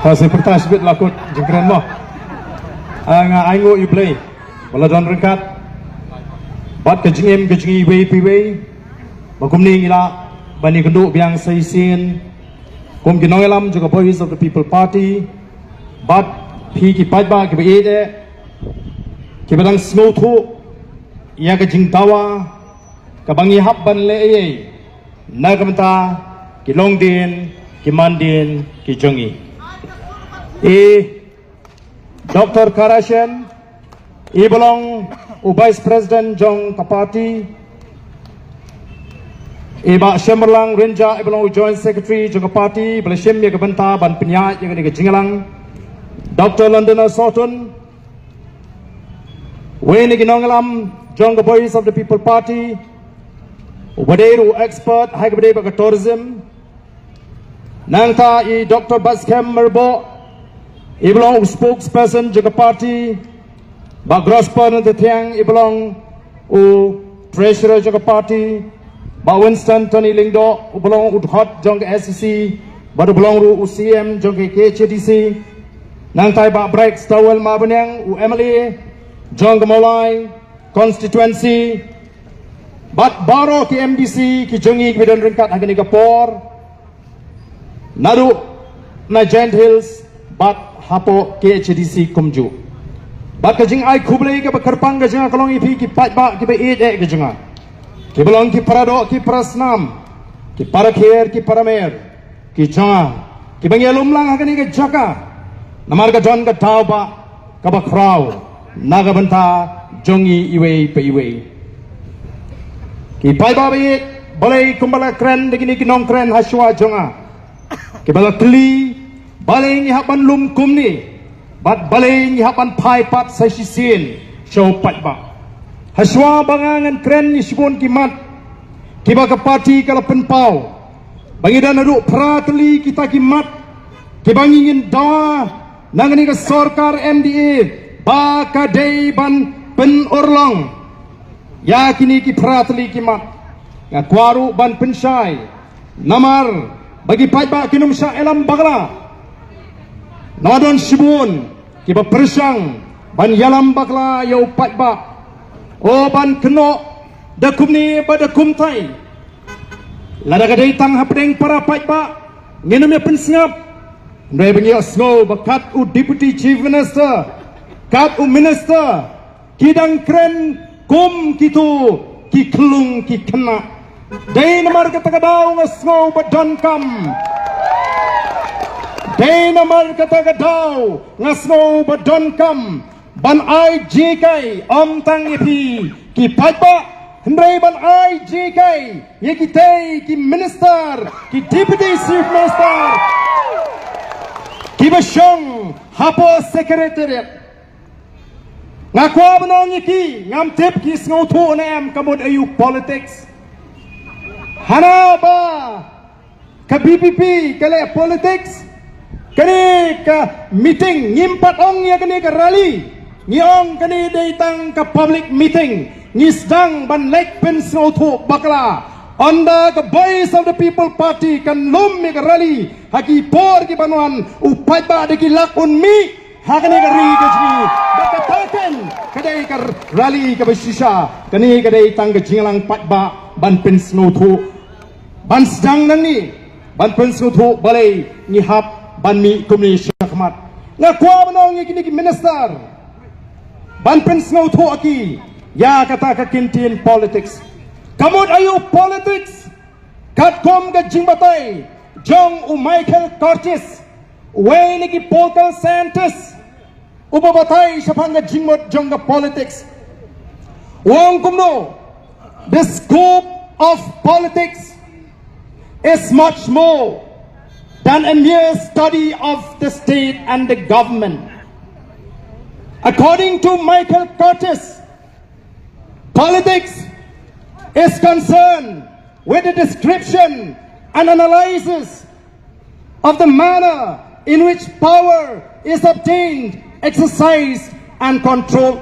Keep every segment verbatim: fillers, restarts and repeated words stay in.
Ka sngewpyrta shibit la kut jingkren mo. Ah, nga ainguh ïa U Blei ba la don ryngkat bad ka jingim ka jong ngi iwei pa iwei, ba kumne ngi lah ban ïakynduh biang sa shisien kum ki nongïalam jong ka Voice of the People Party bad phi ki paidbah kiba ïeit, kiba dang sngewthuh ïa ka jingdawa kaba ngi hap ban leh ei ei na ka bynta ki longdien ki mandien ki jong ngi. I Doctor Karashen, i ba long u Vice President jong ka party, i Bah Shembarlang Rynjah, i ba long u Joint Secretary jong ka party ba la shim ïa ka bynta ban pynïaid ïa kane ka jingïalang, Doctor Londona Sohtun, wei na ki nongïalam jong ka Voice of the People Party, uba dei ruh u expert ha kaba dei bad ka tourism. Nangta i Doctor Batskhem Myrboh, i ba long u spokesperson jong ka party, Bah Grosper Nongthiang, i ba long u treasurer jong ka party, Bah Winston Tony Lyngdoh, u ba long u dkhot jong ka S E C bad u ba long ruh u C M jong ka K H A D C. Nangta i Bah Brightstarwell Marbaniang, u M L A jong ka Mawlai constituency, bad baroh ki M D C ki jong ngi kiba don ryngkat ha kane ka por, naduh na Jaintia Hills bad hapoh K H A D C kumjuh. Bad ka jingai khublei kaba kyrpang ka jong nga ka long ïa phi ki paidbah kiba ïeit ka jong nga, kiba long ki paradoh ki parasnam, ki parakher ki paramer ki jong nga, kiba ngi ïalum lang ha kane ka jaka namar ka don ka daw ba kaba khraw na ka bynta jong ngi iwei pa iwei. Ki paidbah ba ïeit, balei kumba la kren da kine ki nongkren ha shuwa jong nga, kiba la kylli balei ngi hap ban lum kumne bad balei ngi hap ban phai pat sa shisien sha u paidbah. Ha shuwa ba nga ngan kren ïa shibun ki mat kiba ka party ka la pynpaw, ba ngi don haduh phra tylli kita ki mat kiba ngi ngin dawa na kane ka sorkar M D A ba ka dei ban pynurlong ïa kine ki phra tylli ki mat. Nga kwah ruh ban pynshai namar ba ki paidbah kin ym shah ïalam bakla. Nga don shibun kiba pyrshang ban ïalam bakla ïa u paidbah, o ban kynnoh da kumne bad da kumtai. Lada ka dei tang hapdeng para paidbah ngin ym ïa pynsngap, hynrei ba ngi ïohsngew ba kat u Deputy Chief Minister, kat u Minister, ki dang kren kum kito ki khyllung ki khynnah. Dei namar kata ka daw nga sngew ba donkam, dei namar kata ka daw nga sngew ba donkam ban ai jinghikai ym tang ïa phi ki paidbah, hynrei ban ai jinghikai ïa kitei ki minister, ki Deputy Chief Minister kiba shong hapoh Secretariat. Nga kwah ban ong ïa ki, ngam tip ki sngewthuh ne em ka mut aïu politics. Hana ba ka V P P ka leh politics, kane ka meeting ngim pat ong ïa kane ka rally, ngi ong kane dei tang ka public meeting. Ngi sdang ban leit pynsngewthuh bakla. Ynda ka Voice of the People Party kan lum ïa ka rally ha ki por ki ban wan, u paidbah da ki lak un mih ha kane ka ri ka jong ngi. Ba kata ka dei ka rally kaba shisha, kane ka dei tang ka jingïalang paidbah ban pynsngewthuh, ban sdang nangne ban pynsngewthuh balei ngi hap ban mih kumne shakhmat. Nga kwah ban ong ïa kine ki minister ban pynsngewthuh ïa ki ïa kata ka kyntien politics. Ka mut aïu politics? Katkum ka jingbatai jong u Michael Curtis, uwei na ki political scientist, uba batai shaphang ka jingmut jong ka politics, u ong kumno: "The scope of politics is much more than a mere study of the state and the government." According to Michael Curtis, politics is concerned with the description and analysis of the manner in which power is obtained, exercised, and controlled,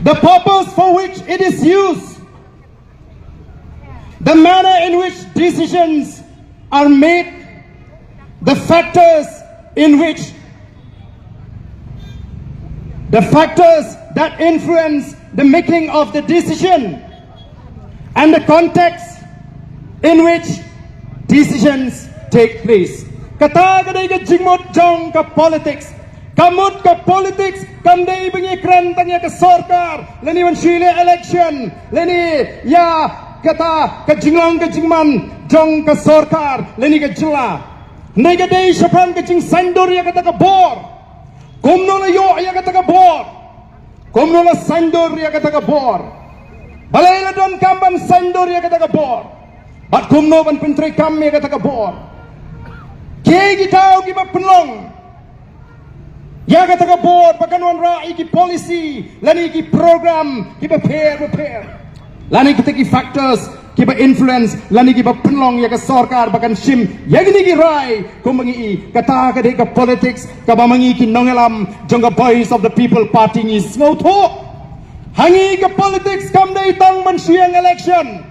the purpose for which it is used, the manner in which decisions are made, The factors in which the factors that influence the making of the decision and the context in which decisions take place. Kata ka dei ka jingmut jong ka politics. Ka mut ka politics kam dei ba ngi kren tang ïa ka sorkar lane ban shu leh election lane ïa kata ka jinglong ka jingman jong ka sorkar lane ka jylla. Hynrei ka dei shaphang ka jingsaiñdur ïa kata ka bor. Kumno la ïoh ïa kata ka bor? Kumno la saiñdur ïa kata ka bor? Balei la donkam ban saiñdur ïa kata ka bor? Bad kumno ban pyntreikam ïa kata ka bor? Kiei ki daw kiba pynlong ïa kata ka bor ba kan wanrah ïa ki policy lane ki program kiba pher ba pher? Lane kita ki factors kiba influence lane kiba pynlong ïa ka sorkar ba kan shim ïa kine ki rai kumba ngi i. Kata ka dei ka politics kaba ma ngi ki nongïalam jong ka Voice of the People Party ngi sngewthuh. Ha ngi ka politics kam dei tang ban shu ïeng election.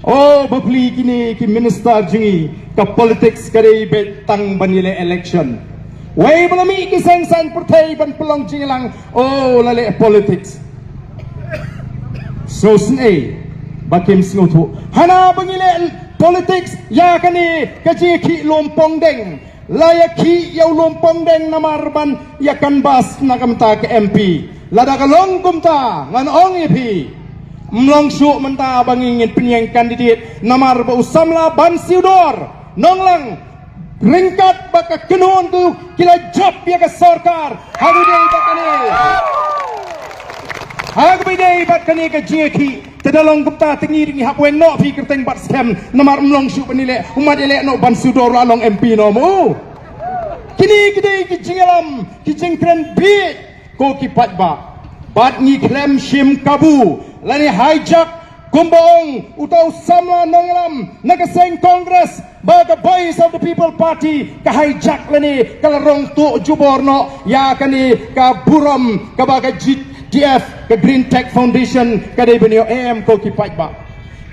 Oh, bapli kine ki minister jong ngi, ka politics ka dei beit tang ban ïaleh election. Wei ba la mih ki seng saiñ pyrthei ban pynlong jingïalang, oh, la leh politics. Sngewsih ba kim sngewthuh. Hana ba ngi leh politics ïa kane ka jingïakhih lum pongdeng. La ïakhih ïa u lum pongdeng namar ban ïa canvass na ka bynta ka M P. Lada ka long kumta ngan ong ïa phi, ym long shuh mynta ba ngi ngin pynïeng candidate namar ba u samla Bansiewdor Nonglang ryngkat bad ka kynhun tu ki la jop ïa ka sorkar. Ha kaba ïadei bad kane, ha kaba ïadei bad kane ka jingïakhih, te da long kumta te ngi ruh ngi hap weng noh phi kyrteng bad skhem namar ym long shuh ban ïaleh, u mat ïaleh noh Bansiewdor la long M P noh mo. Kine ki dei ki jingïalam ki jingkren bieit ko ki paidbah. Bad ngi khlem shim kabu lane hijack kumba ong uta u samla nongïalam na ka seng Congress ba ka Voice of the People Party ka hijack lane ka la rong tuh jubor noh ïa kane ka burom kaba ka G T F, ka Green Tech Foundation ka dei ban ïoh em ko ki paidbah.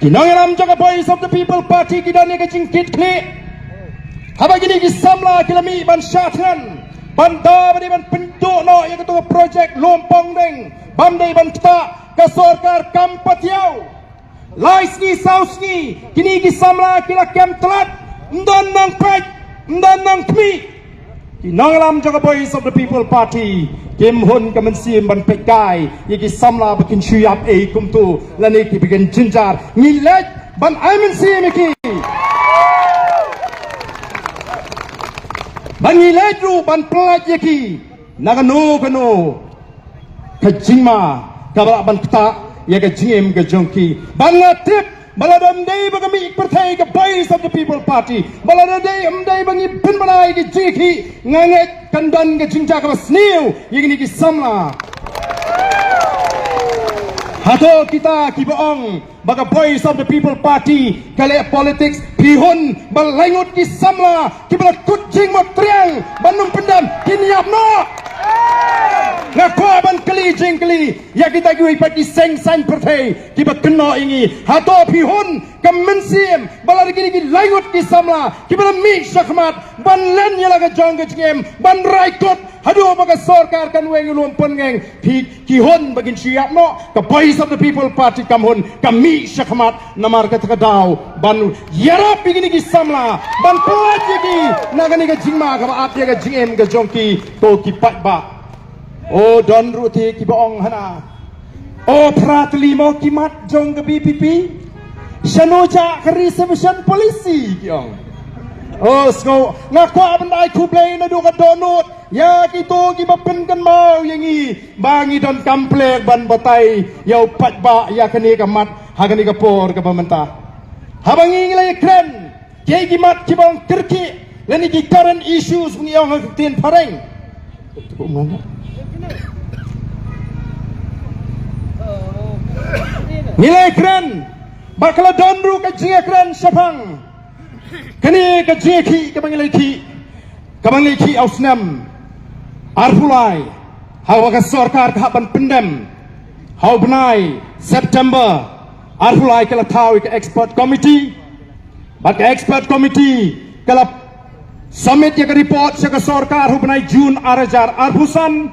Ki nongïalam jong ka Voice of the People Party ki don ïa ka jingkitkhlieh haba kine ki samla ki la mih ban shah thngan ban da ba dei ban pynduh noh ïa kato ka project lum pongdeng bym dei ban ktah. Ka sorkar kam patiaw. Lai sngi saw sngi kine ki samla ki la kem tlot. Ym don nongpeit, ym don nongkhmih. Ki nongïalam jong ka Voice of the People Party kim hun ka mynsiem ban peit kai ïa ki samla ba kin shu ïap ei kumto lane kiba kin jynjar. Ngi leit ban ai mynsiem ïa ki, ba ngi leit ruh ban pyllait ïa ki na kano kano ka jingma kaba lah ban ktah ïa ka jingim ka jong ki. Bad nga tip ba lada ym dei ba ka mih pyrthei ka Voice of the People Party, ba lada dei ym dei ba ngi pynbna ïa ka jingïakhih, nga ngeit kan don ka jingjia kaba sniew ïa kine ki samla. Hato kita kiba ong ba ka Voice of the People Party ka leh politics, phi hun ba lai ngut ki samla kiba la kut jingmut triang ban ym pyndem kin ïap noh? Nga kwah ban kylli jingkylli ïa kita kiwei pat ki seng saiñ pyrthei kiba kynnoh ïa ngi. Hato phi hun ka mynsiem ba lada kine ki lai ngut ki samla kiba la mih shakhmat ban len ïa la ka jong ka jingim ban rai kut haduh ba ka sorkar kan weng ïa u lum pongdeng, phi ki hun ba kin shu ïap noh? Ka Voice of the People Party kam hun, ka mih shakhmat namar kata ka daw ban ïarap ïa kine ki samla ban pyllait ïa ki na kane ka jingma kaba ap ïa ka jingim ka jong ki ko ki paidbah. O don ruh te kiba ong hana, o phra tylli mo ki mat jong ka V P P. Shano jah ka reservation policy ki ong. O sngew, nga kwah ban ai khublei naduh ka dohnud ïa kito kiba pynkynmaw ïa ngi ba ngi donkam pyrshah ban batai ïa u paidbah ïa kane ka mat ha kane ka por kaba mynta. Haba ngi ngi la ïakren kiei ki mat kiba long kyrkieh lane ki current issues ba ngi ong ha ka ktien phareng. Ngi la ïakren ba ka la don ruh ka jingïakren shaphang kane ka jingïakhih kaba ngi la ïakhih, kaba ngi la ïakhih ha u snem arphew lai, haba ka sorkar ka hap ban pyndem ha u bnai September arphew lai, ka la thaw ïa ka expert committee. Bad ka expert committee ka la Submit ïa ka report sha ka sorkar ha u bnai June ar hajar arphew san.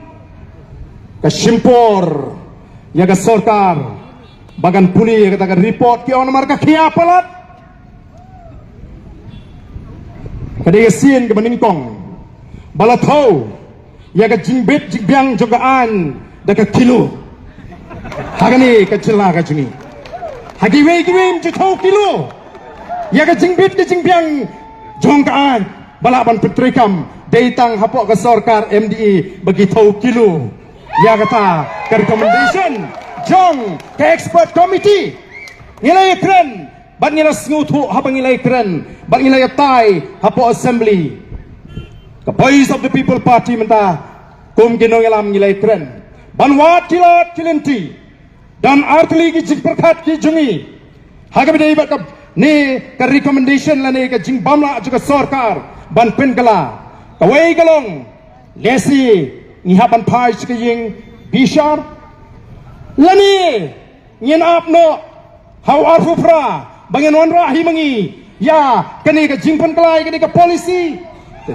Ka shim por ïa ka sorkar ba kan pule ïa kata ka report, ki ong namar ka khia palat. Ka dei ka sien kaba nyngkong ba la thew ïa ka jingbit jingbiang jong ka aiñ da ka kilo. Ha kane ka jylla ka jong ngi, ha kiwei kiwei ym ju thew kilo ïa ka jingbit ka jingbiang jong ka aiñ ba lah ban pyntreikam. Dei tang hapoh ka sorkar M D A ba ki thew kilo ïa kata ka recommendation jong ka expert committee. Ngi la ïakren bad ngi la sngewthuh haba ngi la ïakren bad ngi la ïatai hapoh assembly. Ka Voice of the People Party mynta kum ki nongïalam ngi la ïakren ban wad ki lad ki lynti. Don artylli ki jingpyrkhat ki jong ngi ha kaba ïadei bad kane ka recommendation lane ka jingbam lah jong ka sorkar ban pynkylla. Kawei ka long, lehse ngi hap ban phai sha ka ïing bishar, lane ngin ap noh ha u arphew phra ba ngin wanrah hi ma ngi ïa kane ka jingpynkylla ïa kane ka policy.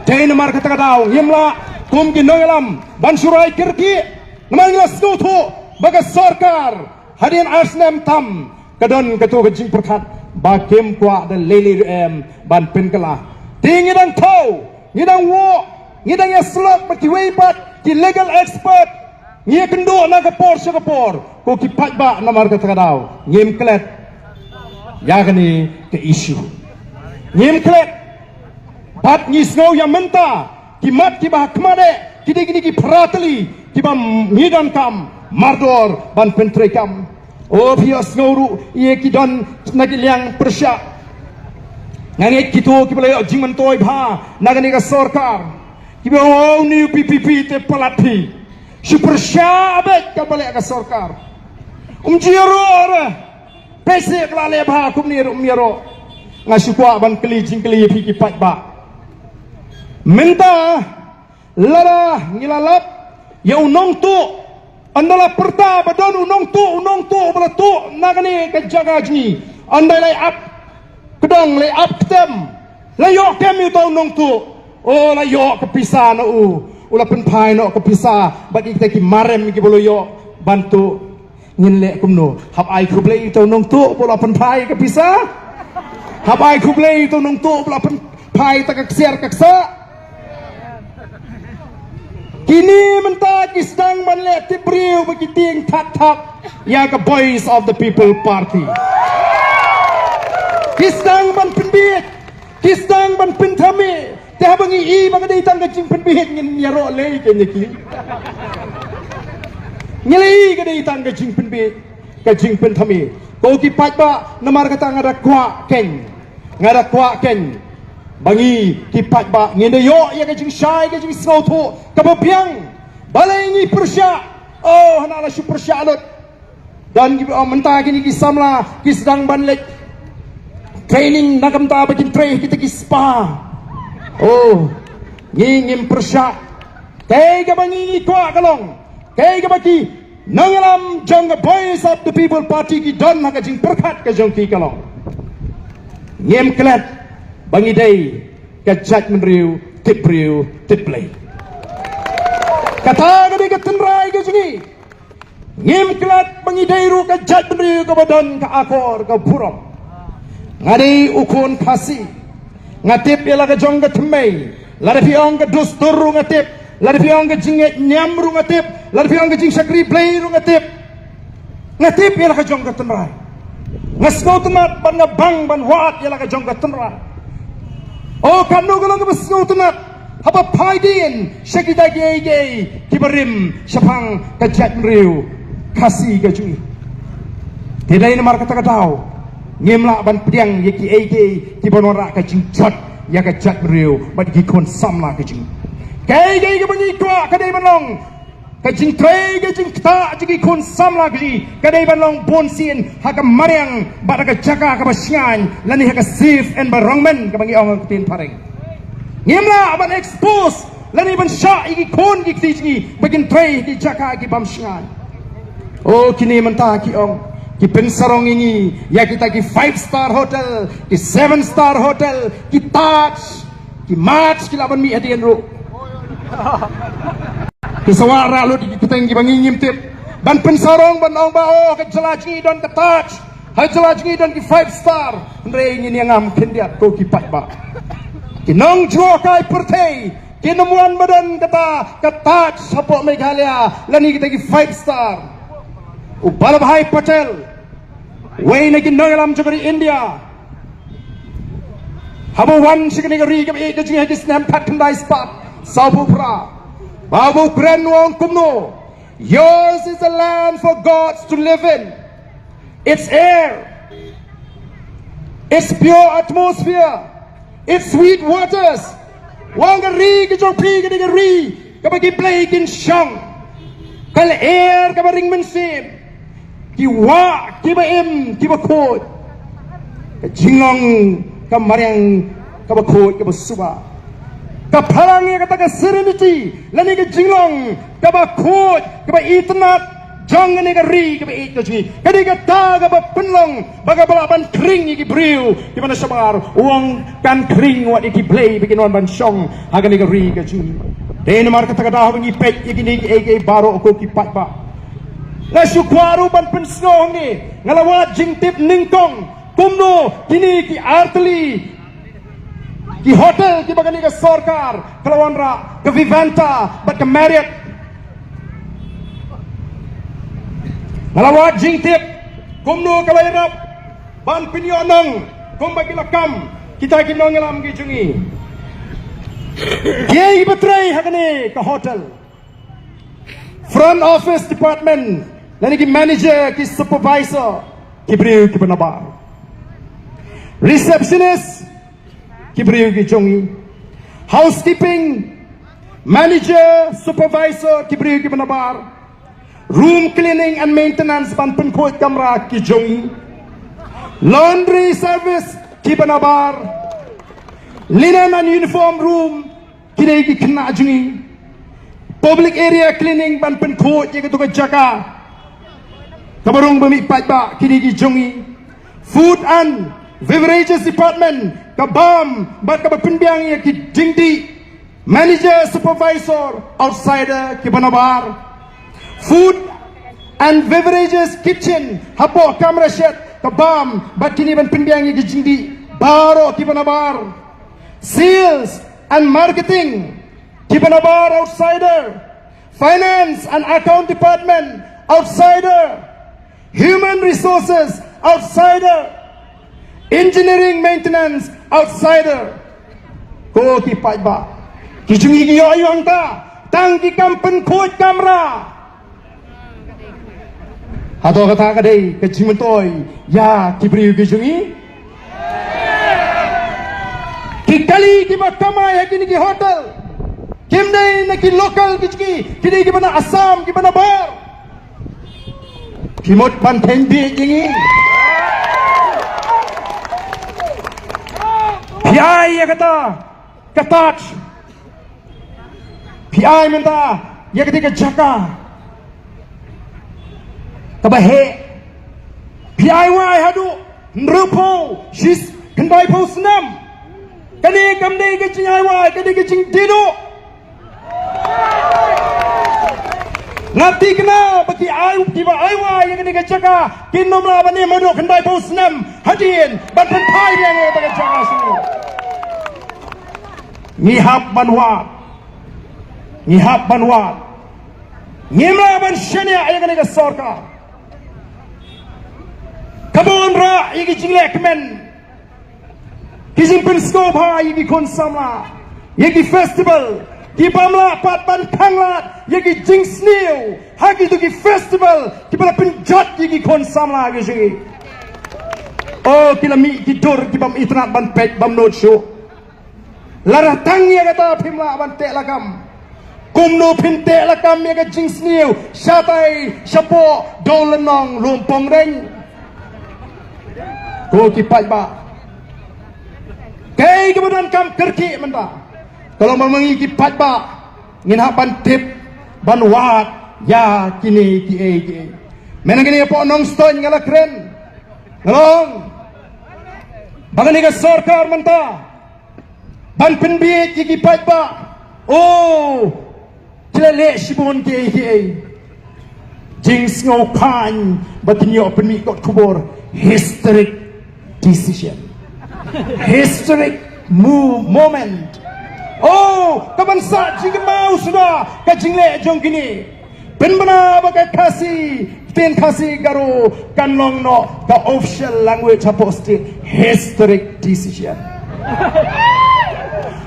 Te namar kata ka daw ngim lah kum ki nongïalam ban shu rai kyrkieh, namar ngi la sngewthuh ba ka sorkar hadien ar snem tam ka don kato ka jingpyrkhat ba kim kwah da lei lei ruh em ban pynkylla. Te ngi dang thew, ngi dang wad, ngi dang ïasyllok bad kiwei pat ki legal expert. Ngi ïakynduh na ka por sha ka por, ko ki paidbah, namar kata ka daw ngim klet ïa kane ka issue. Ngim klet. Bad ngi sngew ïa mynta ki mat kiba ha khmat eh ki dei kine ki phra tylli kiba ngi donkam mardor ban pyntreikam. O, phi ïohsngew ruh ïa ki don na ki liang pyrshah. Nga ngeit kito kiba la ïoh jingmyntoi bha na kane ka sorkar, kiba ong, "O, une u P P P te palat phi." Shu pyrshah beit kaba leh ka sorkar. Um ju ïaroh re. Pese ka la leh bha kumne ruh um ïaroh. Nga shu kwah ban kylli jingkylli ïa phi ki paidbah. Mynta lada ngi la lap ïa u nongtuh, ynda la pyrta ba don u nongtuh, u nongtuh ba la tuh na kane ka jaka jong ngi, ynda la ap kdong, la ap ktem, la ïoh kem ïa uta u nongtuh. O, la ïoh ka pisa na u, u la pynphai noh ka pisa bad kita ki marem kiba la ïoh ban tuh. Ngin leh kumno? Hap ai khublei ïa uta u nongtuh ba u la pynphai ka pisa? Hap ai khublei ïa uta u nongtuh ba u la pynphai ta ka ksiar ka ksah? Kine mynta ki sdang ban leh tip briew ba ki tieng thak thak ïa ka Voice of the People Party. Ki sdang ban pynbiej, ki sdang ban pynthame. Te haba ngi i ba ka dei tang ka jingpynbiej, ngin ïaroh lei kein ïa ki. Ngi la i ka dei tang ka jingpynbiej, ka jingpynthame. Ko ki paidbah, namar kata nga da kwah kein, nga da kwah kein ba ngi ki paidbah ngin da ïoh ïa ka jingshai, ka jingsngewthuh kaba biang. Balei ngi pyrshah? O, hana la shu pyrshah lut. Don kiba ong mynta kine ki samla ki sdang ban leit training na ka bynta ba kin trei kita ki spa. O, ngi ngim pyrshah. Kaei kaba ngi ngi kwah ka long, kaei kaba ki nongïalam jong ka Voice of the People Party ki don ha ka jingpyrkhat ka jong ki ka long, ngim klet ba ngi dei ka jaitbynriew tip briew tip Blei. Kata ka dei ka tynrai ka jong ngi. Ngim klet ba ngi dei ruh ka jaitbynriew kaba don ka akor ka burom. Nga dei u khun Khasi. Nga tip ïa la ka jong ka thymmei. Lada phi ong ka dustur ruh nga tip. Lada phi ong ka jingngeit niam ruh nga tip. Lada phi ong ka jingshakri Blei ruh nga tip. Nga tip ïa la ka jong ka tynrai. Nga sngewtynnat bad nga bang ban wad ïa la ka jong ka tynrai. O, katno ka long kaba sngewtynnat haba phai dien sha kita kiei kiei kiba rim shaphang ka jaitbynriew Khasi ka jong ngi. Te dei namar kata ka daw ngim lah ban pdiang ïa kiei kiei kiban wanrah ka jingjot ïa ka jaitbynriew bad ki khun samla ka jong ngi. Kaei kaei kaba ngi kwah ka dei ban long ka jingtrei, ka jingktah jong ki khun samla ka jong ngi ka dei ban long bun sien ha ka mariang bad ha ka jaka kaba shngaiñ, lane ha ka safe environment kaba ngi ong ha ka ktien phareng. Ngim lah ban expose lane ban shah ïa ki khun ki kti jong ngi ba kin trei ha ki jaka ki bym shngaiñ. O, kine mynta ki ong ki pynsarong ïa ngi ïa kita ki five star hotel, ki seven star hotel, ki Taj. Ki march ki lah ban mih hadien ruh. Ki sa wad rah lut ki kyrteng kiba ngi ngim tip. Ban pynsarong ban ong ba, oh, ka jylla jong ngi don ka Taj, ha jylla jong ngi don ki five star. Hynrei ngin ïa ngam khyndiat ko ki paidbah. Ki nongjngohkai pyrthei kin ym wan ba don kata ka Taj hapoh Meghalaya lane kita ki five star. U Vallabhbhai Patel, uwei na ki nongïalam jong ka ri India, haba u wan sha kane ka ri kaba ïeit ka jong ngi ha ki snem khatkhyndai spah sawphew phra, ba u kren u ong kumno: "Yours is a land for gods to live in. Its air, its pure atmosphere, its sweet waters." U ong ka ri ka jong phi ka dei ka ri kaba ki blei kin shong. Ka lyer kaba ring mynsiem, ki wah kiba im kiba khuid, ka jinglong ka mariang kaba khuid kaba suba. Ka phalang ïa kata ka serenity lane ka jinglong kaba khuid kaba itynnad jong kane ka ri kaba ïeit ka jong ngi. Ka dei kata kaba pynlong ba ka ba lah ban khring ïa ki briew kiba na shabar. U ong kan khring wat ïa ki blei ba kin wan ban shong ha kane ka ri ka jong ngi. Te namar kata ka daw ba ngi peit ïa kine kiei kiei baroh ko ki paidbah. Nga shu kwah ruh ban pynsngew hangne, nga la wad jingtip nyngkong kumno kine ki artylli ki hotel kiba kane ka sorkar ka la wanrah, ka Vivanta bad ka Marriott. Nga la wad jingtip kumno ka la ïarap ban pynïoh nong kumba ki la kam kita ki nongïalam ki jong ngi. Kiei kiba trei ha kane ka hotel? Front office department, lane ki manager, ki supervisor, ki briew kiba nabar. Receptionist, ki briew ki jong ngi. Housekeeping, manager, supervisor, ki briew kiba nabar. Room cleaning and maintenance, ban pynkhuid kamra, ki jong ngi. Laundry service, kiba nabar. Linen and uniform room, ki dei ki khynnah jong ngi. Public area cleaning, ban pynkhuid ïa katu ka jaka kaba rung ba mih paidbah, ki dei ki jong ngi. Food and beverages department, ka bam bad kaba pynbiang ïa ki jingdih. Manager, supervisor, outsider, kiba nabar. Food and beverages kitchen, hapoh kamra shed, ka bam bad kine ban pynbiang ïa ki jingdih, baroh kiba nabar. Sales and marketing, kiba nabar, outsider. Finance and account department, outsider. Human resources, outsider. Engineering maintenance, outsider. Ko ki paidbah, ki jong ngi ki ïoh ïa kata, tang ki kam pynkhuid kamra. Hato kata ka dei ka jingmyntoi ïa ki briew ki jong ngi? Ki kali kiba kamai ha kine ki hotel kim dei na ki local ki jong ngi, ki dei kiba na Assam, kiba nabar. Ki mut ban theng bieit ïa ngi. Phi ai ïa kata ka Taj, phi ai mynta ïa kata ka jaka kaba heh. Phi ai wai haduh hynriewphew, shi, khyndaiphew snem. Kane kam dei ka jingai wai, ka dei ka jingdie duh. Nga thikna ba ki ai, kiba ai wai ïa kane ka jaka kin ym lah ban im haduh khyndaiphew snem hadien ban pynphai biang ïa kata ka jaka shuh. Ngi hap ban wad. Ngi hap ban wad. Ngim lah ban shaniah ïa kane ka sorkar kaba wanrah ïa ki jingleh kmen, ki jingpynsngewbha ïa ki khun samla, ïa ki festival, ki bym lah pat ban khanglad ïa ki jingsniew ha kito ki festival kiba la pynjot ïa ki khun samla ki jong ngi. Oh, ki la mih ki dur ki bym itynnad ban peit, bym nud shuh. Lada tang ïa kata phim lah ban teh lakam, kumno phin teh lakam ïa ka jingsniew shatai shapoh Dewlynnong Lumpongreng? Ko ki paidbah, kaei kaba donkam kyrkieh mynta ka long ba ma ngi ki paidbah ngin hap ban tip ban wad ïa kine kiei kiei. Mynta kane hapoh Nongstoiñ nga la kren, nga la ong ba kane ka sorkar mynta Ban pynbiej ïa ki paidbah. Oh, ki la leh shibun kiei kiei. Jingsngewkhlaiñ ba kin ïoh pynmih kot khubor. Historic decision. Historic mo-, moment. Oh, ka ban sah jingkynmaw suda ka jingleh jong kine. Pynbna ba ka Khasi, ktien Khasi Garo kan long noh ka official language hapoh state. Historic decision.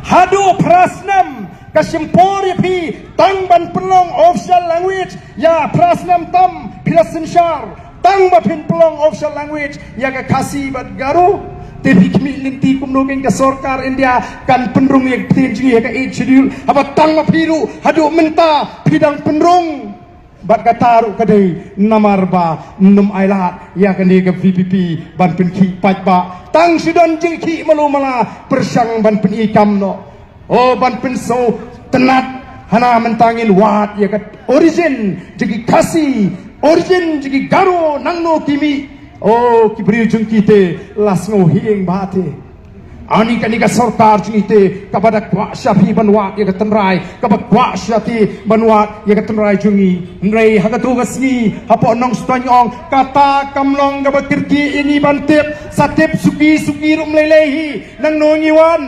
Haduh phra snem ka shim por ïa phi tang ban pynlong official language, ïa phra snem tam phi la synshar, tang ba phin pynlong official language ïa ka Khasi bad Garo. Te phi khmih lynti kumno kein ka sorkar India kan pynrung ïa ka ktien jong ngi ha ka Eighth Schedule, haba tang ba phi ruh haduh mynta phi dang pynrung. Bad kata ruh ka dei namar ba ym ai lad ïa kane ka V P P ban pynkhih paidbah. Tang shu don jingkhih malu mala pyrshang ban pyni kam noh. Oh, ban pynsngewtynnat, hana mynta ngin wad ïa ka origin jong ki Khasi, origin jong ki Garo, nangno ki mih. Oh, ki briew jong ki te la sngew hiing bha te. Ani kane ka sorkar jong ngi te kaba da kwah sha phi ban wad ïa ka tynrai, kaba kwah sha phi ban wad ïa ka tynrai jong ngi. Hynrei ha kato ka sngi hapoh Nongstoiñ ong kata kam long kaba kyrkieh ïa ngi ban tip, sa tip suki suki ruh ym lei lei hi, nangno ngi wan.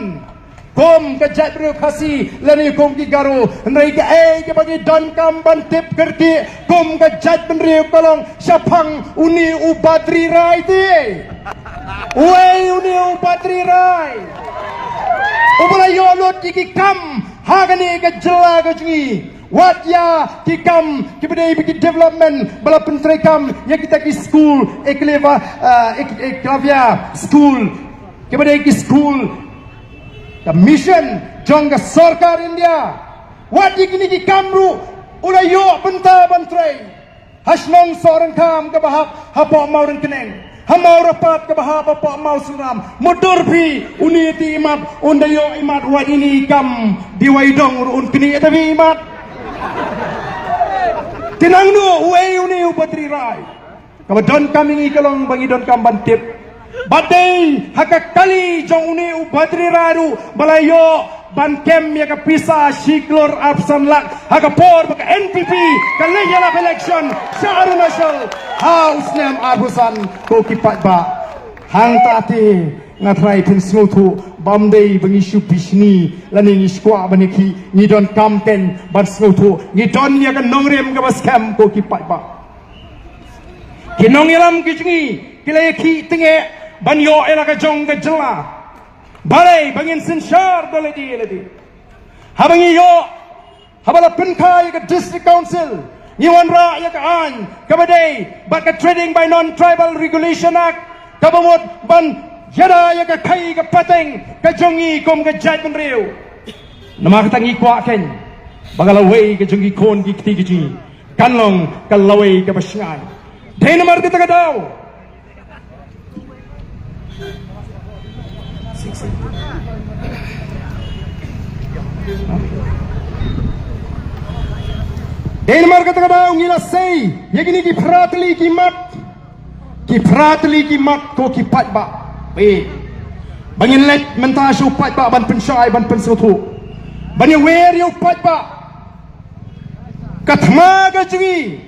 Kum ka jaitbynriew Khasi lane kum ki Garo, hynrei kaei kaba ngi donkam ban tip kyrkieh kum ka jaitbynriew ka long shaphang une u Badri Rai te. Uei une u Badri Rai? Uba la ïoh lut ïa ki kam ha kane ka jylla ka jong ngi. Wat ïa ki kam kiba dei ba ki development, ba la pyntreikam ïa kita ki skul, Ekleva, ah, Ek-, Eklavya skul, kiba dei ki skul ka mission jong ka sorkar India. Wat ïa kine ki kam ruh u la ïoh bynta ban trei. Ha shnong Sohryngkham kaba hap hapoh Mawryngkneng, ha Mawrapat kaba hap hapoh Mawsynram. Mutdur phi, une te imat, un da ïoh imat, wat ine i kam, dei wai dong ruh un knieh da phi imat. Te nangno uei une u Badri Rai? Kaba donkam ïa ngi ka long ba ngi donkam ban tip. Ba dei ha ka kali jong une u Badri Rai ruh ba la ïoh ban kem ïa ka pisa shi klur arphew san lak ha ka por ba ka N P P ka leit ïalap election sha Arunachal ha u snem arphew san. Ko ki paidbah, hangta te nga trai pynsngewthuh ba ym dei ba ngi shu bishni lane ngi shu kwah ban ïakhih, ngi donkam kein ban sngewthuh, ngi don ïa ka nongrim kaba skhem ko ki paidbah. Ki nongïalam ki jong ngi ki la ïakhih tyngeh ban ïoh ïa la ka jong ka jylla. Balei ba ngin synshar da lade lade? Haba ngi ïoh, haba la pynkha ïa ka District Council, ngi wanrah ïa ka aiñ kaba dei bad ka Trading by Non-Tribal Regulation Act, kaba mut ban ïada ïa ka khaii ka pateng ka jong ngi kum ka jaitbynriew. Namar kata ngi kwah kein ba ka lawei ka jong ki khun ki kti ka jong ngi kan long ka lawei kaba shngaiñ. Dei namar kata ka daw, dei namar kata ka daw ngi la sei ïa kine ki phra tylli ki mat. Ki phra tylli ki mat ko ki paidbah. Ba ngin leit mynta sha u paidbah ban pynshai ban pynsngewthuh, ban ïawer ïa u paidbah. Ka thma ka jong ngi,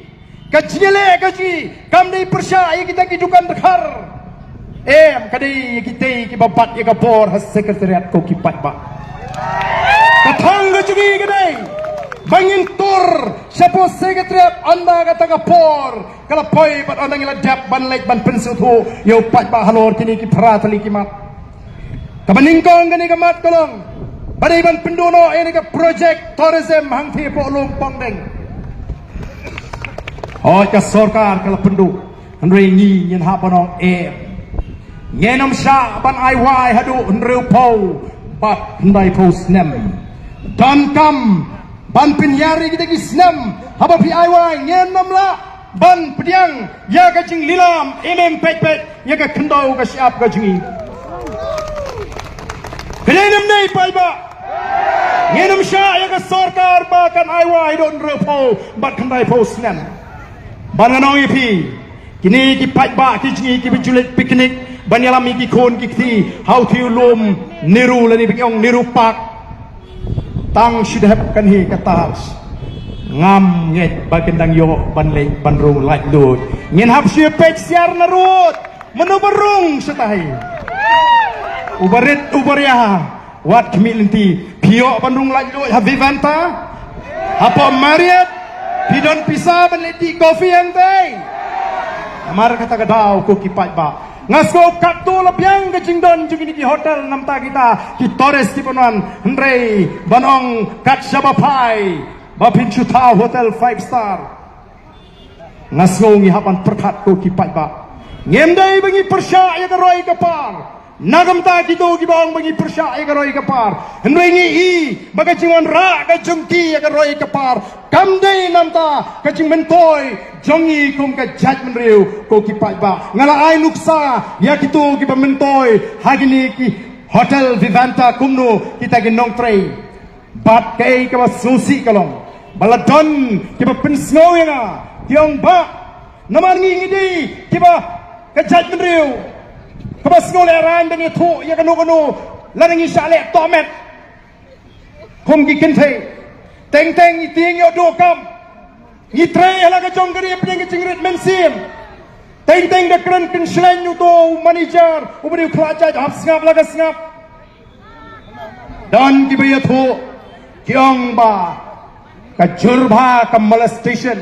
ka jingïaleh ka jong ngi kam dei pyrshah ïa kita ki dukan dkhar. Em, ka dei ïa kitei kiba bat ïa ka bor ha Secretariat ko ki paidbah. Ka thong ka jong ngi ka dei ba ngin tur shapoh Secretariat ynda kata ka por ka la poi bad ynda ngi la dep ban leit ban pynsngewthuh ïa u paidbah halor kine ki phra tylli ki mat. Kaba nyngkong kane ka mat ka long ba dei ban pynduh noh ïa kane ka project tourism hangtei hapoh Lum Pongdeng. Hooid, ka sorkar ka la pynduh, hynrei ngi ngin hap ban ong em. Ngin ym shah ban ai wai haduh hynriewphew bad khyndaiphew snem. Donkam ban pynïar ïa kita ki snem haba phi ai wai, ngin ym lah ban pdiang ïa ka jinglilam im im peit peit ïa ka khyndew ka shyiap ka jong ngi. Ka dei ne ym dei paidbah? Ngin ym shah ïa ka sorkar ba kan ai wai haduh hynriewphew bad khyndaiphew snem. Bad ngan ong ïa phi, kine ki paidbah ki jong ngi kiba ju leit picnic Ban ïalam ïa ki khun ki kti ha u thiew lum Nehru lane ba ngi ong Nehru Park. Tang shi dep kan hi ka taj. Ngam ngeit ba kin dang ïoh ban leit ban rung laitluid. Ngin hap shu peit syiar na rud. Mano ba rung shatai? Uba rit uba ria. Wat khmih lynti. Phi ïoh ban rung laitluid ha Vivanta? Hapoh Marriott? Phi don pisa ban leit dih coffee hangtei? Namar kata ka daw ko ki paidbah, nga sngew katto la biang ka jingdon jong kine ki hotel namar kita ki tourist kiba wan, hynrei ban ong kat shaba phai ba phin shu thaw hotel five star. Nga sngew ngi hap ban pyrkhat ko ki paidbah. Ngim dei ba ngi pyrshah ïa ka roi ka par. Na ka bynta kito kiba ong ba ngi pyrshah ïa ka roi ka par, hynrei ngi i ba ka jingwanrah ka jong ki ïa ka roi ka par kam dei namar ka jingmyntoi jong ngi kum ka jaitbynriew ko ki paidbah. Nga la ai nuksa ïa kito kiba myntoi ha kine ki hotel Vivanta kumno kita ki nongtrei. Bad kaei kaba sngewsih ka long ba la don kiba pynsngew ïa nga, ki ong ba namar ngi ngi dei kiba ka jaitbynriew kaba sngew lehraiñ ban ïathuh ïa kano kano, lada ngi shah leh tohmet kum ki kynthei. Teng teng ngi tieng ïoh duh kam. Ngi trei ha la ka jong ka ri hapdeng ka jingrit mynsiem. Teng teng da kren kynshlei uto u manager uba dei u khlad jait hap sngap la ka sngap. Don kiba ïathuh ki ong ba ka jur bha ka molestation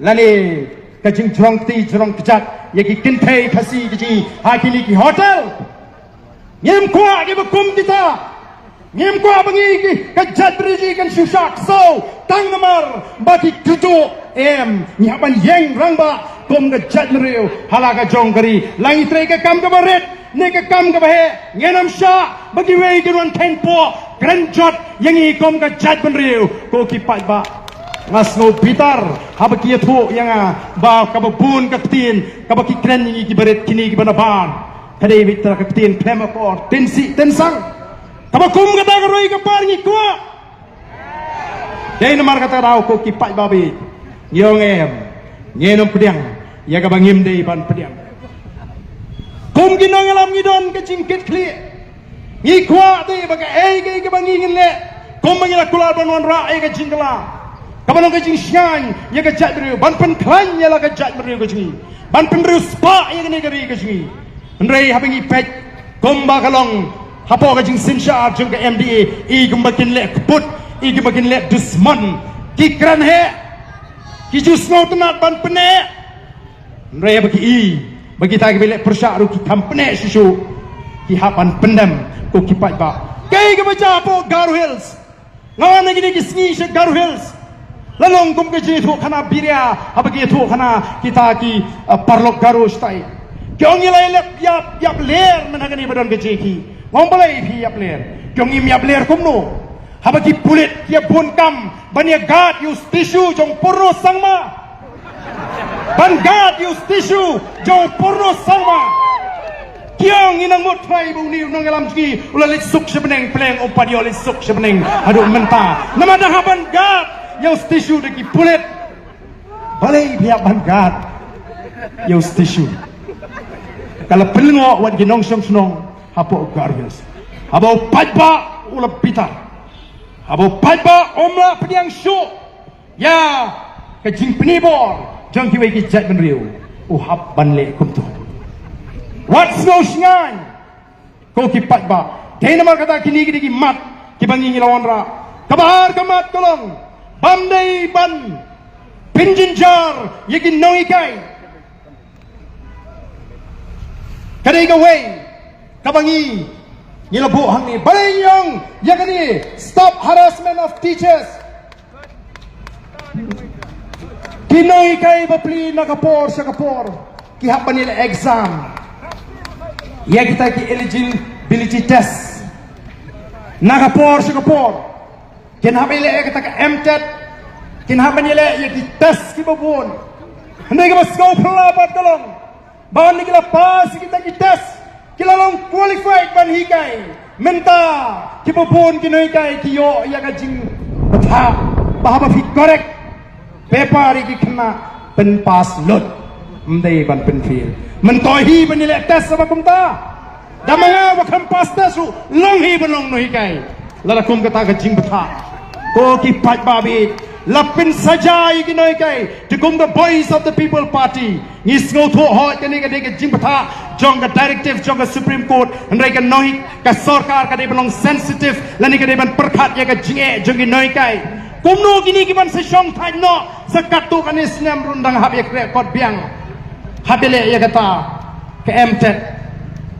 lane ka jingjrong kti jrong kjat ïa ki kynthei Khasi ki jong ngi ha kine ki hotel. Ngim kwah kiba kum kita. Ngim kwah ba ngi ki ka jaitbynriew kan shu shah ksew tang namar ba ki kynduh. Em, ngi hap ban ïeng rangbah kum ka jaitbynriew ha la ka jong ka ri. La ngi trei ka kam kaba rit ne ka kam kaba heh, ngin ym shah ba kiwei kin wan kheiñ poh kren jot ïa ngi kum ka jaitbynriew ko ki paidbah. Nga sngew bitar haba ki ïathuh ïa nga ba kaba bun ka ktien kaba ki kren ïa ngi kiba rit kine kiba nabar. Ka dei beit tang ka ktien khlem akor, tynsih tynsang. Kaba kum kata ka roi ka par ngi kwah. Dei namar kata ka daw ko ki paidbah, ngi ong em, ngin ym pdiang ïa kaba ngim dei ban pdiang. Kum ki nongïalam ngi don ka jingkitkhlieh. Ngi kwah te ba kaei kaei kaba ngi ngin leh, kumba ngi la kular ban wanrah ïa ka jingkylla kaba long ka jingshngaiñ ïa ka jaitbynriew, ban pynkhlaiñ ïa la ka jaitbynriew ka jong ngi, ban pynriewspah ïa kane ka ri ka jong ngi. Hynrei haba ngi peit kumba ka long hapoh ka jingsynshar jong ka M D A, i kumba kin leh kput, i kumba kin leh dusmon. Ki kren heh, ki ju sngewtynnat ban pyneh. Hynrei haba ki i ba kita kiba leh pyrshah ruh ki kham pyneh shuh shuh, ki hap ban pyndem ko ki paidbah. Kaei kaba jia hapoh Garo Hills? Nga wan ha kine ki sngi sha Garo Hills. La long kum ka jingïathuhkhana biria haba ki ïathuhkhana kita ki, uh, paralok Garo shatai. Ki ong ngi la ïap ïap ïap ler mynta kane ba don ka jingïakhih. Nga ong balei phi ïap ler? Ki ong ngim ïap ler kumno? Haba ki pulit ki ïa bun kam ban ïa guard ïa u statue jong Purno Sangma. Ban guard ïa u statue jong Purno Sangma. Ki ong ngi nang mut trai ba une u nongïalam jong ngi u la leit suk sha bneng, pyrshah um pat ïoh leit suk sha bneng haduh mynta. Namar da hap ban guard ïa u statue da ki pulit. Balei phi ïap ban guard ïa u statue? Ka la pynlyngngoh wat ki nongshong shnong hapoh Garo Hills. Haba u paidbah u la bitar. Haba u paidbah um lah pdiang shuh ïa ka jingpynibor jong kiwei ki jaitbynriew, u hap ban leh kumto. Wat sngew shngaiñ ko ki paidbah. Dei namar kata kine ki dei ki mat kiba ngi ngi la wanrah. Kaba ar ka mat ka long bym dei ban pynjynjar ïa ki nonghikai. Ka dei kawei kaba ngi ngi la buh hangne. Balei ngi ong ïa kane? Stop harassment of teachers. Ki nonghikai bapli na ka por sha ka por ki hap ban ïaleh exam ïa kita ki eligibility test na ka por sha ka por. Kin hap ïaleh ïa kita ka M TET, kin hap ban ïaleh ïa ki test kiba bun. Hynrei kaba sngewphylla pat ka long ba hynda ki la pass ïa kita ki test, ki la long qualified ban hikai. Mynta kiba bun ki nonghikai ki ïoh ïa ka jingbthah ba haba phi correct paper ïa ki khynnah pynpass lut, ym dei ban pynfail. Mynta hi ban ïaleh test ba kumta. Da ma nga ba kham pass test ruh long hi ban long nonghikai. Lada kum kata ka jingbatai. Ko ki paidbah baieit, la pynsaja ïa ki nonghikai. Te kum ka Voice of the People Party, ngi sngewthuh hooid kane ka dei ka jingbatai jong ka directive jong ka Supreme Court, hynrei ka nonghikai, ka sorkar ka dei ban long sensitive lane ka dei ban pyrkhat ïa ka jingeh jong ki nonghikai. Kumno kine ki ban sa shong thait noh, sa katto katne snem ruh dang hap ïa ka kot biang. Hap ïaleh ïa kata ka MTET.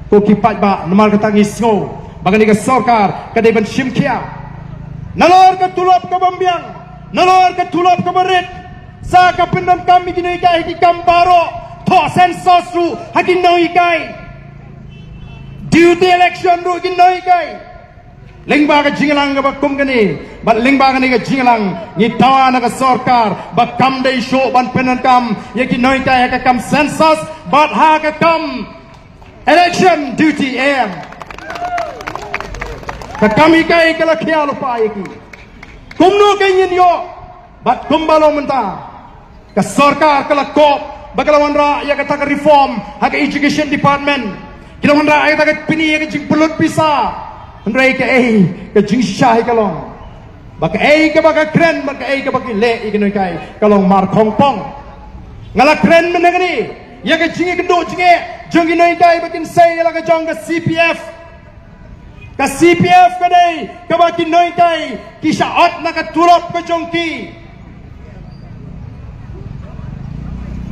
Ko ki paidbah, namar kata ngi sngew ba kane ka sorkar ka dei ban shim khia. Nalor ka tulop ka bym biang, nalor ka tulop ka barit, sa ka pyndonkam ïa ki nonghikai ha ki kam baroh. Thoh census ruh ha ki nonghikai. Duty election ruh ha ki nonghikai. Lyngba ka jingïalang kaba kum kane, bad lyngba kane ka jingïalang, ngi dawa na ka sorkar ba kam dei shuh ban pyndonkam ïa ki nonghikai ha ka kam census bad ha ka kam election duty, em. Ka kam hikai ka la khia lypa ïa ki. Kumno ka ngin ïoh? Bad kumba long mynta, ka sorkar ka la kop ba ka la wanrah ïa kata ka reform ha ka education department. Ki la wanrah ïa kata ka pyni ïa ka jingpynlut pisa. Hynrei kaei ka jingshisha hi ka long ba kaei kaba ka kren bad kaei kaba ki leh ïa ki nonghikai ka long mar khongpong. Nga la kren mynne kane ïa ka jingïakynduh jingeh jong ki nonghikai ba kin sei ïa la ka jong ka CPF. Ka CPF ka dei kaba ki nonghikai ki shah ot na ka tulop ka jong ki.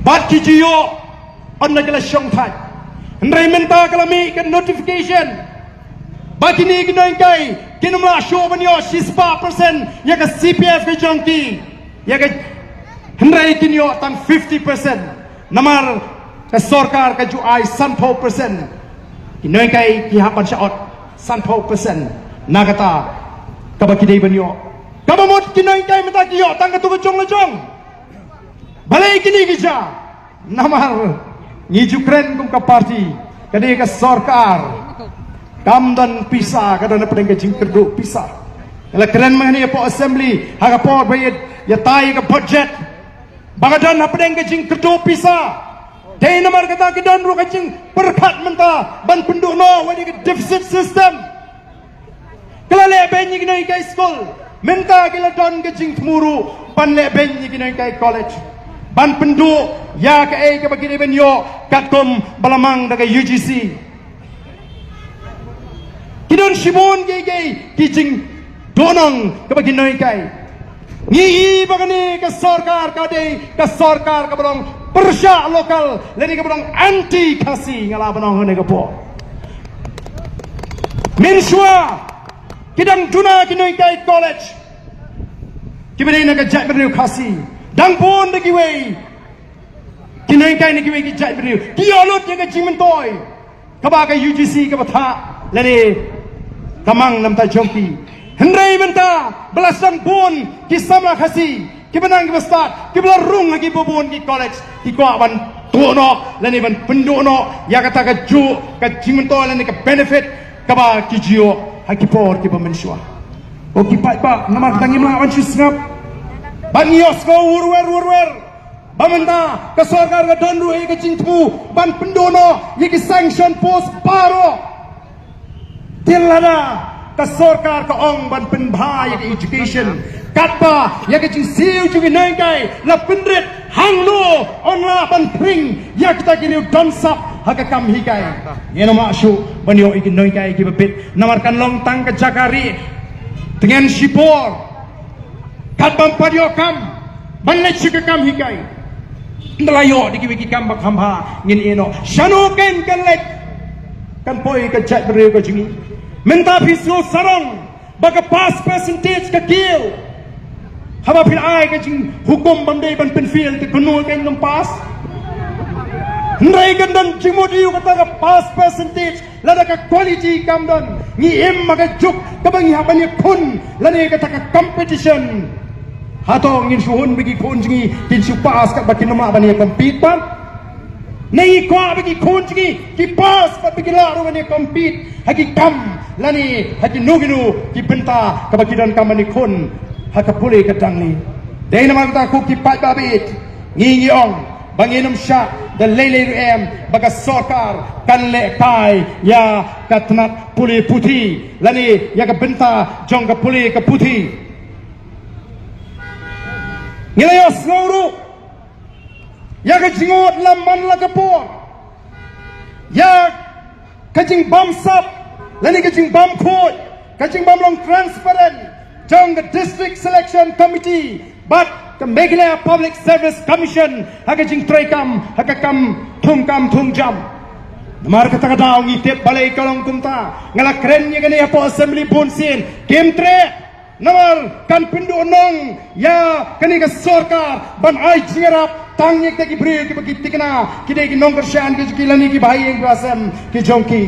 Bad ki ju ïoh ynda ki la shong thait. Hynrei mynta ka la mih ka notification ba kine ki nonghikai kin ym lah shuh ban ïoh shispah percent ïa ka CPF ka jong ki. Ïa ka, hynrei kin ïoh tang fifty percent. Namar ka sorkar ka ju ai sanphew percent. Ki nonghikai ki hap ban shah ot sanphew percent na kata kaba ki dei ban ïoh. Kaba mut ki nonghikai mynta ki ïoh tang katto ka jong la jong. Balei kine ki jia? Namar ngi ju kren kum ka party, ka dei ka sorkar kam don pisa, ka don hapdeng ka jingkyrduh pisa. Nga la kren mynne hapoh assembly ha ka por ba ïa, ïatai ka budget, ba ka don hapdeng ka jingkyrduh pisa. Dei namar kata ki don ruh ka jingpyrkhat mynta ban pynduh noh wat ïa ka deficit system. Ki la leh beiñ ïa ki nonghikai skul, mynta ki la don ka jingthmu ruh ban leh beiñ ïa ki nonghikai college, ban pynduh ïa kaei kaba ki dei ban ïoh katkum ba la mang da ka UGC. Ki don shibun kiei kiei ki jingduhnong kaba ki nonghikai. Ngi i ba kane ka sorkar ka dei ka sorkar kaba long pyrshah local lane kaba long anti Khasi, nga lah ban ong ha kane ka por. Mynshuwa ki dang duna ki nonghikai college kiba dei na ka jaitbynriew Khasi, dang bun da kiwei ki nonghikai na kiwei ki jaitbynriew ki ïoh lut ïa ka jingmyntoi kaba ka UGC kaba thah lane ka mang na bynta jong ki. Hynrei mynta ba la sdang bun ki samla Khasi kiba nang kiba stad kiba la rung ha kiba bun ki college, ki kwah ban tuh noh lane ban pynduh noh ïa kata kajuh ka jingmyntoi lane ka benefit kaba ki ju ïoh ha ki por kiba mynshuwa. Ko ki paidbah, namar kata ngim lah ban shu sngap bad ngi ïohsngew wurwer wurwer ba mynta ka sorkar ka don ruh ïa ka jingthmu ban pynduh noh ïa ki sanction post baroh. Te lada ka sorkar ka ong ban pynbha ïa ka education, katba ïa ka jingsiew jong ki nonghikai la pynrit hangno yn lah ban pring ïa kita ki riew don sap ha ka kam hikai. Ngin ym lah shuh ban ïoh ïa ki nonghikai kiba bit namar kan long tang ka jaka rieh. Tngen shipor katba ym pat ïoh kam ban leit sha ka kam hikai. Ynda la ïoh da kiwei ki kam ba kham bha ngin ïeh noh. Shano kein kan leit? Kan poi ka jaitbynriew ka jong ngi. Mynta phi sngew sarong ba ka pass percentage ka kiew. Haba phi ai ka jinghukum bym dei ban pynfail te kano kein ym pass? Hynrei kan don jingmut aïu kata ka pass percentage lada ka quality kam don? Ngi im ha ka juk kaba ngi hap ban ïakhun lane kata ka competition. Hato ngin shu hun ba ki khun jong ngi kin shu pass katba kin ym lah ban ïa compete pat? Ne ngi kwah ba ki khun jong ngi ki pass bad ba ki lah ruh ban ïa compete ha ki kam lane ha kino kino ki bynta kaba ki donkam ban ïakhun ha ka pule ka dang ne. Dei namar kata ko ki paidbah baieit, ngi ngi ong Ba ngin ym shah da lei lei ruh em ba ka sorkar kan leh kai ïa ka tnat pule puthi lane ïa ka bynta jong ka pule ka puthi. Ngi la ïohsngew ruh ïa ka jingud la man la ka por ïa ka jingbamsap lane ka jingbamkhuid, ka jingbamlong transparent jong ka District Selection Committee bad ka Meghalaya Public Service Commission ha ka jingtreikam ha ka kam thungkam thungjam. Namar kata ka daw ngi tip balei ka long kumta. Nga la kren ïa kane hapoh Assembly bun sien, kim treh. Namar kan pynduh nong ïa kane ka sorkar ban ai jingïarap tang ïa kita ki briew kiba ki thikna ki dei ki nongkyrshan ki jong ki lane kiba ha ïing ba sem ki jong ki.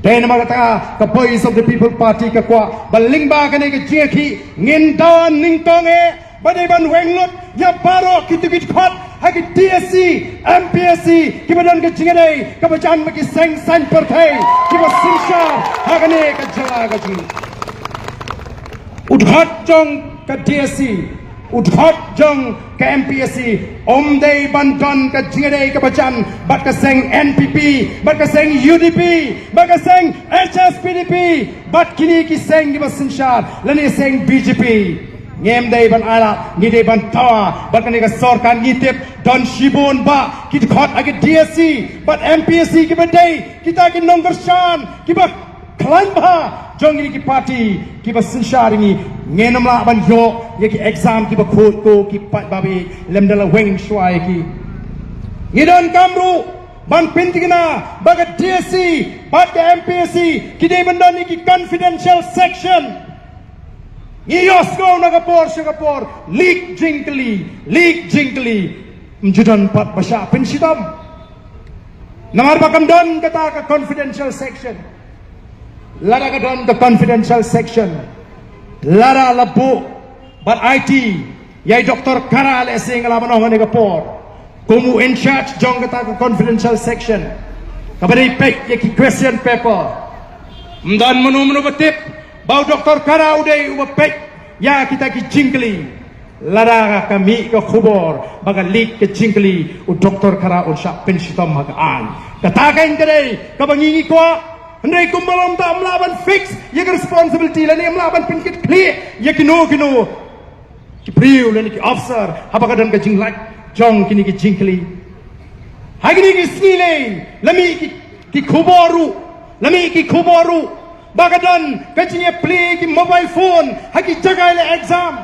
Dei namar kata ka Voice of the People Party ka kwah ba lyngba kane ka jingïakhih ngin dawa nyngkong eh ba dei ban weng lut ïa baroh kito ki dkhot ha ki D S C, M P S C kiba don ka jingïadei kaba jan bad ki seng saiñ pyrthei kiba synshar ha kane ka jylla ka jong ngi. U dkhot jong ka D S C, u dkhot jong ka M P S C, ym dei ban don ka jingïadei kaba jan bad ka seng N P P, bad ka seng U D P, bad ka seng H S P D P, bad kine ki seng kiba synshar lane seng B J P. Ngim dei ban ailad, ngi dei ban dawa bad kane ka sorkar. Ngi tip don shibun bah ki dkhot ha ki D S C bad M P S C kiba dei kita ki nongkyrshan kiba khlaiñ bha jong kine ki party kiba synshar ïa ngi. Ngin ym lah ban ïoh ïa ki exam kiba khuid ko ki paidbah, lymda la weng shuwa ïa ki. Ngi donkam ruh ban pynthikna ba ka D S C bad ka M P S C ki dei ban don ïa ki confidential section. Ngi ïohsngew na ka por sha ka por, leak jingkylli, leak jingkylli. Ym ju don pat ba shah pynshitom. Namar ba kam don kata ka confidential section. Lada ka don ka confidential section, lada la buh bad aiti ïa i Doctor Khara, lehse nga lah ban ong ha kane ka por, kum u in charge jong kata ka confidential section, kaba dei peit ïa ki question paper. Ym don mano mano ba tip ba u Doctor Khara u dei uba peit ïa kita ki jingkylli. Lada ka mih ka khubor ba ka leak ka jingkylli, u Doctor Khara un shah pynshitom ha ka aiñ. Kata keiñ ka dei kaba ngi ngi kwah. Hynrei kumba long ta, ym lah ban fix ïa ka responsibility lane ym lah ban pynkitkhlieh ïa kino kino ki briew lane ki officer haba ka don ka jinglait jong kine ki jingkylli. Ha kine ki sngi lei la mih ki, ki khubor ruh, la mih ki khubor ruh ba ka don ka jingïaplie ki mobile phone ha ki jaka ïaleh exam.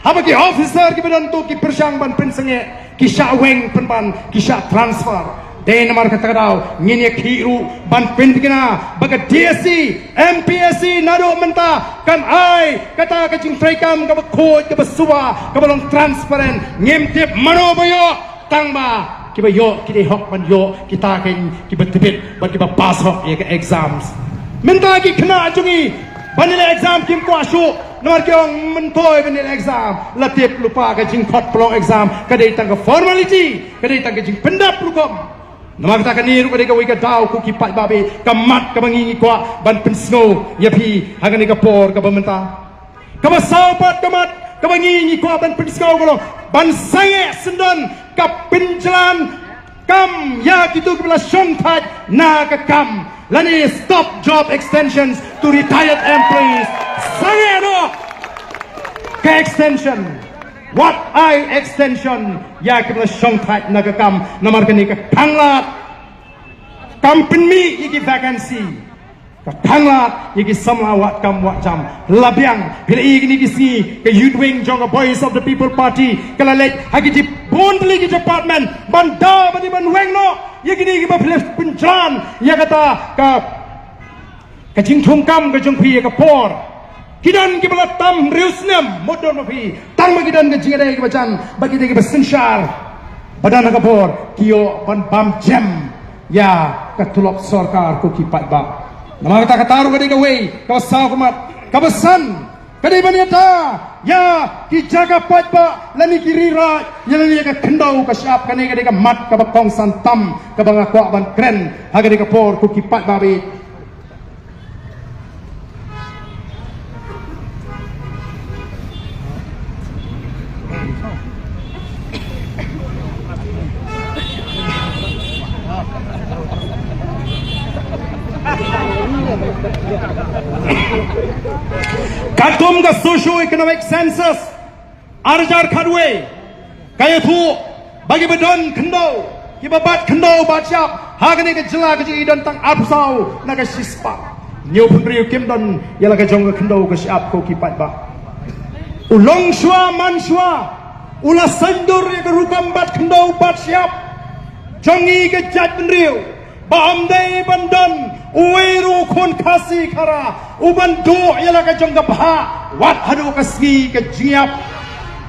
Haba ki officer kiba don to ki pyrshang ban pynsangeh, ki shah weng pynban, ki shah transfer. Dei namar kata ka daw ngin ïakhih ruh ban pynthikna ba ka D S C, M P S C naduh mynta kan ai kata ka jingtreikam kaba khuid, kaba suba, kaba long transparent. Ngim tip mano ba ïoh, tang ba kiba ïoh ki dei hok ban ïoh kita keiñ kiba tbit bad kiba pass hok ïa ka exams. Mynta ki khynnah jong ngi ban ïaleh exam kim kwah shuh, namar ki ong, myntoi ban ïaleh exam la tip lypa ka jingkhot pynlong exam ka dei tang ka formality, ka dei tang ka jingpyndap rukom. Namar kata kane ruh ka dei kawei ka daw ko ki paidbah, ka mat kaba ngi ngi kwah ban pynsngew ïa phi ha kane ka por kaba mynta. Kaba saw pat ka mat kaba ngi ngi kwah ban pynsngew ka long ban sangeh syndon ka pynjlan kam ïa kito kiba la shongthait na ka kam, lane stop job extensions to retired employees. Sangeh noh ka extension, wat ai extension ïa kiba la shongthait na ka kam, namar kane ka khanglad kam pynmih ïa ki vacancy, ka khanglad ïa ki samla wad kam wad jam. La biang, phi la ïohi kine ki sngi ka Youth Wing jong ka Voice of the People Party ka la leit ha kine bun tylli ki department ban daw bad ban weng noh ïa kine kiba pynjlan ïa kata ka, ka jingthungkam ka jong phi ïa ka por. Ki don kiba la tam hynriew snem, mut don ma phi, tang ba ki don ka jingïadei kaba jan bad ki dei kiba synshar. Ba don ha ka por ki ïoh ban bam jem ïa ka tulop sorkar ko ki paidbah. Namar kata, kata ruh ka dei kawei kaba saw ka mat. Kaba san ka dei ban ïada ïa ki jaka paidbah lane ki ri raid ïa lane ïa ka khyndew ka shyiap. Kane ka dei ka mat kaba kongsan tam kaba nga kwah ban kren ha kane ka por ko ki paidbah. Katkum ka socio-economic census ar hajar khatwei ka ïathuh ba kiba don khyndew, kiba bat khyndew bat shyiap ha kane ka jylla ka jong ngi don tang arphew saw na ka shispah. Hynñiewphew hynriew kim don ïa la ka jong ka khyndew ka shyiap, ko ki paidbah. U longshuwa manshuwa u la saiñdur ïa ka rukom bat khyndew bat shyiap jong ngi ka jaitbynriew, ba ym dei ban don uwei ruh u khun Khasi Khara u ban duh ïa la ka jong ka bhah wat haduh ka sngi ka jingïap.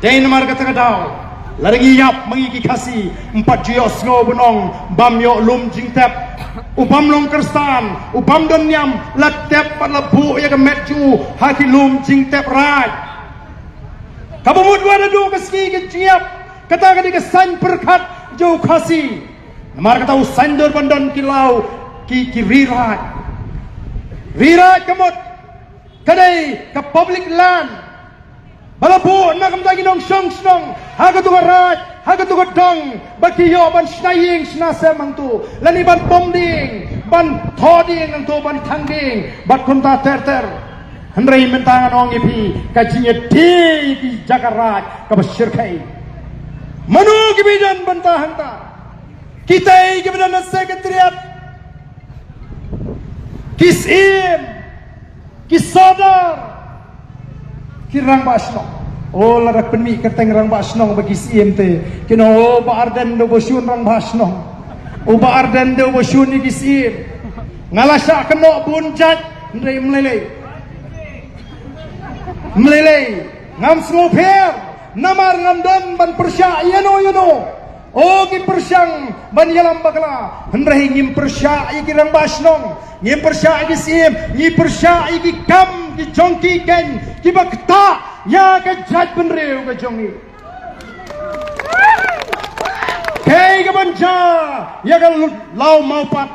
Dei namar kata ka daw, lada ngi ïap ma ngi ki Khasi, ym pat ju ïohsngew ban ong bam ïoh lum jingtep. U bym long Khristan, u bym don niam, la tep bad la buh ïa ka met jong u ha ki lum jingtep raid. Kaba mut wat haduh ka sngi ka jingïap, kata ka dei ka saiñ pyrkhat jong u Khasi. Namar kata u saiñdur ban don ki law, ki, ki ri raid. Ri raid ka mut ka dei ka public land ba la buh na ka bynta ki nongshong shnong ha katu ka raid, ha katu ka dong, ba ki ïoh ban shna ïing shna sem hangtu, lane ban pom dieng, ban thoh dieng hangtu, ban thang dieng bad kumta ter ter. Hynrei mynta ngan ong ïa phi, ka jingïadei ki jaka raid kaba shyrkhei. Mano kiba don bynta hangta? Kitai kiba don ha Secretariat, ki syiem, ki sordar, ki rangbah shnong. O, lada pynmih kyrteng rangbah shnong bad ki syiem te, kin ong, o, Bah Ardent dei uba shun rangbah shnong. O, Bah Ardent dei uba shun ïa ki syiem. Nga la shah kynnoh bun jait, hynrei ym lei lei. Ym lei lei, ngam sngewpher, namar ngam don ban pyrshah ïano ïano. O, ki pyrshang ban ïalam bakla, hynrei ngim pyrshah ïa ki rangbah shnong, ngim pyrshah ïa ki syiem, ngi pyrshah ïa ki kam ki jong ki keiñ kiba ktah ïa ka jaitbynriew ka jong ngi. Kaei kaban jia ïa ka law Mawpat?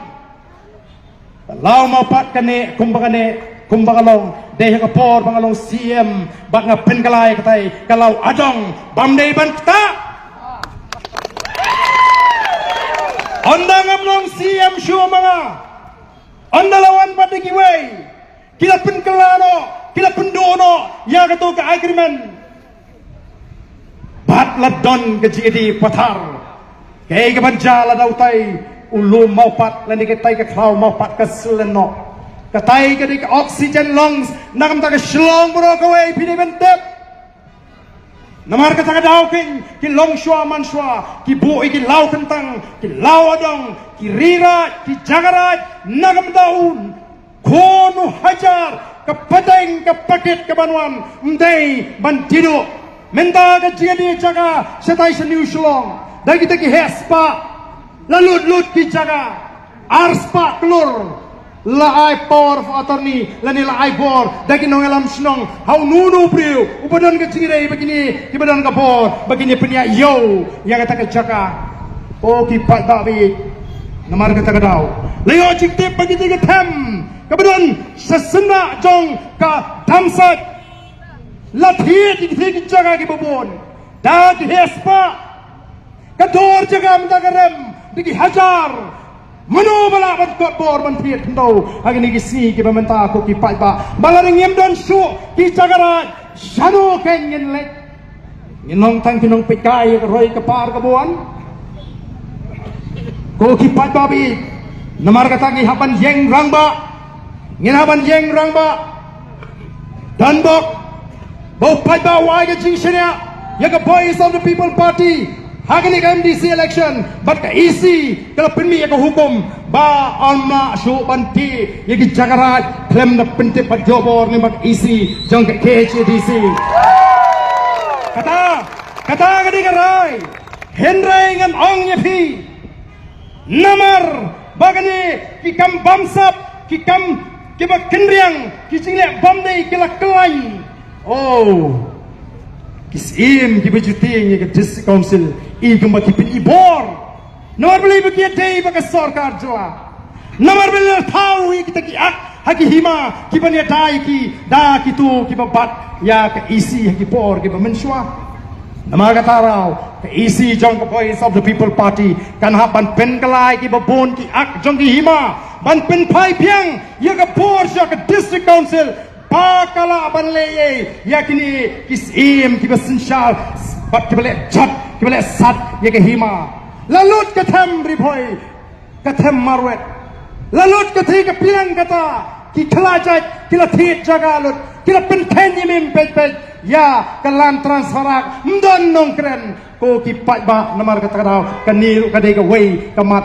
Law Mawpat kane, kumba kane, kumba ka long, dei ha ka por ba nga long C M bad nga pynkylla ïa katai ka law Adong, bym dei ban ktah. Ynda ngam long C M shuh ma nga, ynda la wan pat da kiwei, ki la pynkylla noh, ki la pynduh noh ïa kato ka agreement. Bad la don ka jingïadei pathar. Kaei kaban jia lada utai u lum Mawpat lane katai ka khlaw Mawpat ka slen noh? Katai ka dei ka oxygen lungs na ka bynta ka Shillong baroh kawei, phi dei ban tip. Namar kata ka daw keiñ ki longshuwa manshuwa ki buh ïa ki law kyntang, ki law Adong, ki ri raid, ki jaka raid na ka bynta u khun u hajar, ka pateng ka pakit kaban wan, ym dei ban tip. Mynta ka jingïadei jaka shatai sha New Shillong da kita ki heh spah, la lut lut ki jaka, ar spah klur la ai power of attorney lane la ai bor da ki nongïalam shnong ha uno uno u briew uba don ka jingïadei bad kine kiba don ka bor ba kin ïa pynïaid ïa kata ka jaka. O ki paidbah ba ïeit, namar kata ka daw la ïoh jingtip ba kita ki them kaba don sha shnong jong ka Damsait la thied ïa kita ki jaka kiba bun da ki heh spah. Ka dor jaka mynta ka rem da ki hajar. Mano ba lah ban kot bor ban thied khyndew ha kine ki sngi kiba mynta, ko ki paidbah? Ba lada ngim don shuh ki jaka raid, shano keiñ ngin leit? Ngin long tang ki nongpeitkai ïa ka roi ka par kaba wan, ko ki paidbah ba ïeit. Namar kata ngi hap ban ïeng rangbah. Ngin hap ban ïeng rangbah. Donbok ba u paidbah u ai ka jingshaniah ïa ka Voice of the People Party ha kane ka M D C election, bad ka E C ka la pynmih ïa ka hukum ba ym lah shuh ban tih ïa ki jaka raid khlem da pyntip bad jubor ne bad E C jong ka K H A D C. Kata, kata ka dei ka rai. Hynrei ngan ong ïa phi, namar ba kane ki kam bamsap, ki kam kiba kynriang, ki jingleh bymdei ki la khlaiñ. Oh, ki syiem kiba ju tieng ïa ka District Council, i kumba ki pyn-i bor. Namar balei? Ba ki ïadei bad ka sorkar jylla. Namar balei? La thaw ïa kita ki ak ha ki hima kiban ïada ïa ki da kito kiba bat ïa ka E C ha ki por kiba mynshuwa. Namar kata ruh ka E C jong ka Voice of the People Party kan hap ban pynkylla ïa kiba bun ki ak jong ki hima ban pynphai biang ïa ka bor sha ka District Council. Ka ka lah ban leh ei ïa kine ki syiem kiba synshar bad kiba leh jot kiba leh sat ïa ka hima. La lut ka them Ri Bhoi, ka them Marwet. La lut ka thie ka pliang kata, ki khlajait ki la thied jaka lut, ki la pyntheiñ ïa mim peit peit ïa ka Land Transfer Act, ym don nongkren ko ki paidbah namar kata ka daw kane ruh ka dei kawei ka mat